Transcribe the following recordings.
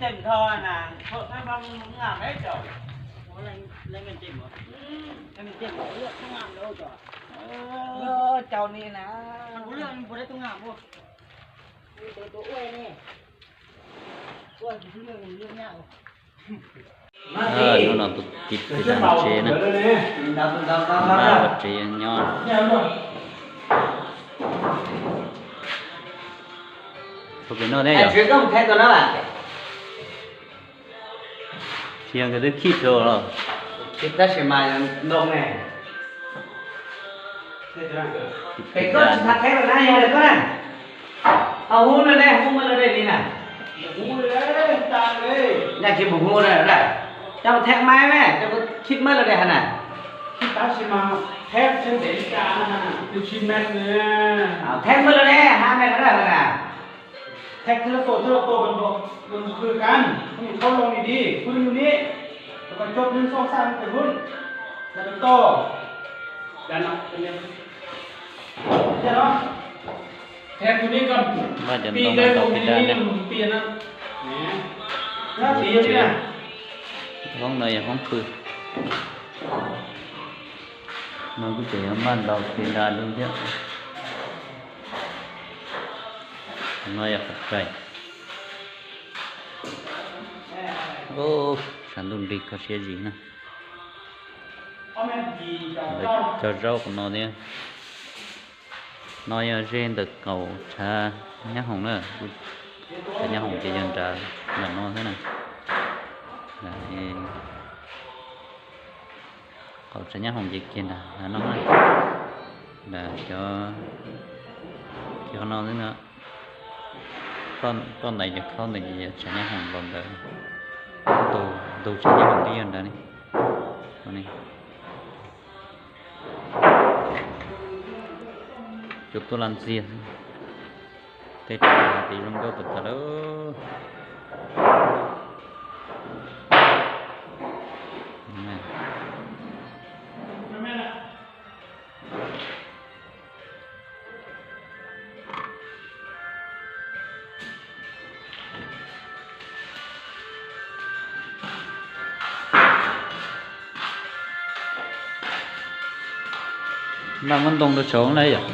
Cem tho na, thọ thab pab ngam đấy cov. Ủa, lên, lên lên Cem hả? Ừ, lên lên Cem, ủa, lượt không ngam đâu cov. Ờ, cov này nè. Ủa, lượt, ủa, đấy tôi ngam ủa. Ui, tôi, tôi ui nè. Ui, tôi lượt, lượt nhau. Hnub no tus tij pem dam tsev na, npaj ua tsev nyob. Ua pem no thiab yog? Tsis yog nkawd twb khij rau los? Tab sis mas ntoo ne. Pem koj tsis thav theb los na, yog lawm koj na. Ho hu lawm ne, hu maj lawm ne li na. Nyaj tsis mus hu lawm na. Coj theb maib me, coj khij maj lawm ne ha na. Tab sis mas theb tsis ntev li cas na, twb tsis mev na. Theb maj lawm ne, ha me lawm na. Theb thib lab tuaj, thib lab tuaj, nws khwv kan, koj mus thauj loo li di, khwv li ni, koj coj nws xoj xaj mus pem hnub, na pem toj. Vaj cov ntoo no tau pem dam ne. Hoob no yog hoob pw. No kuj tseem yuav npaj ntaus pem dam lub thiab. No yog qhov tseem. Tshav ntuj nrig kho siab zis na. Lawv cog zaub qhov no thiab. No yog ze ntawm kaum tshav nyab hoom na. Tshav nyab hoom ces yog nrad ntawm no xwb na. Kaum tshav nyab hoom ces kiag nrad no na. Nrad cov, cov no xwb na. Toj ntaiv cov khaub ntawd ces yog tshav nyab hoom los ntawd. Ntug tshav nyab hoom twb yog nrad ne. Cov tuaj laj ntxiag xwb. Tej tshav no ces zoo nkauj tas tas lawm. Npaj muab ntoo rau saud na yom.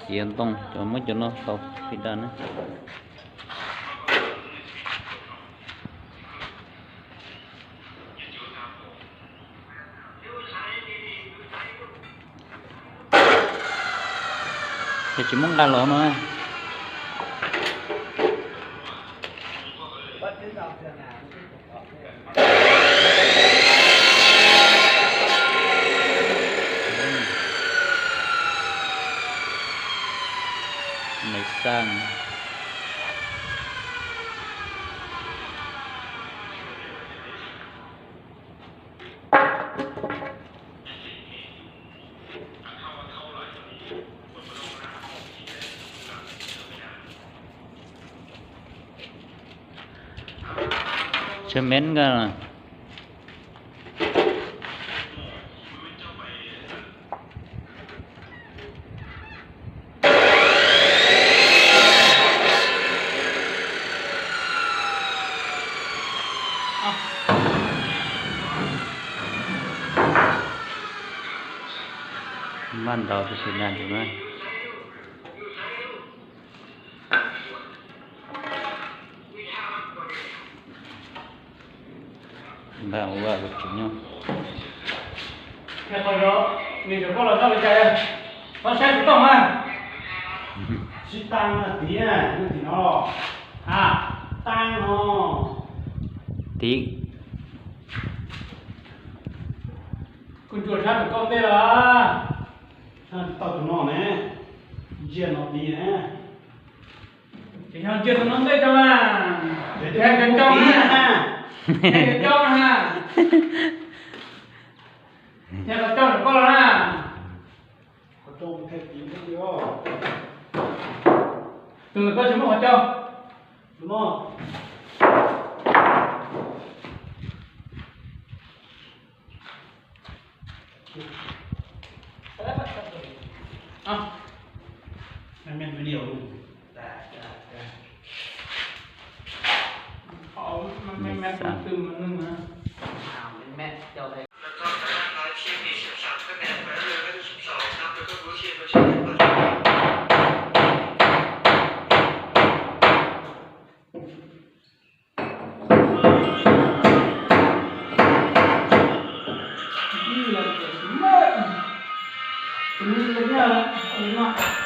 Txiav ntoo cov, muab cov no tau pem dam na. Ces tsis muab nqa los no. Maiv Xaj. Tsw mev nkag. Npaj ntaus tus txiv nag tus na. Npaj ua tus txiv nyuj. Nws tsuas koj los noj li cas, txhob saib tsis tau mas. Sib tag na tiv, tim no. A, tag no. Tiv. Kuv ntsuas sab ntawm koj ntej los. Tau tus no ne, ntsia no tiv ne. Ces yog ntsia tus no ntej tso mas. Hais cov coj na, hais cov coj na ha. Hais cov coj ntawm koj los na. Tus ntawm koj tsis muaj qhov coj. Ơ, mej mej video lu. Qhov mej mej xav twg mas neeg na.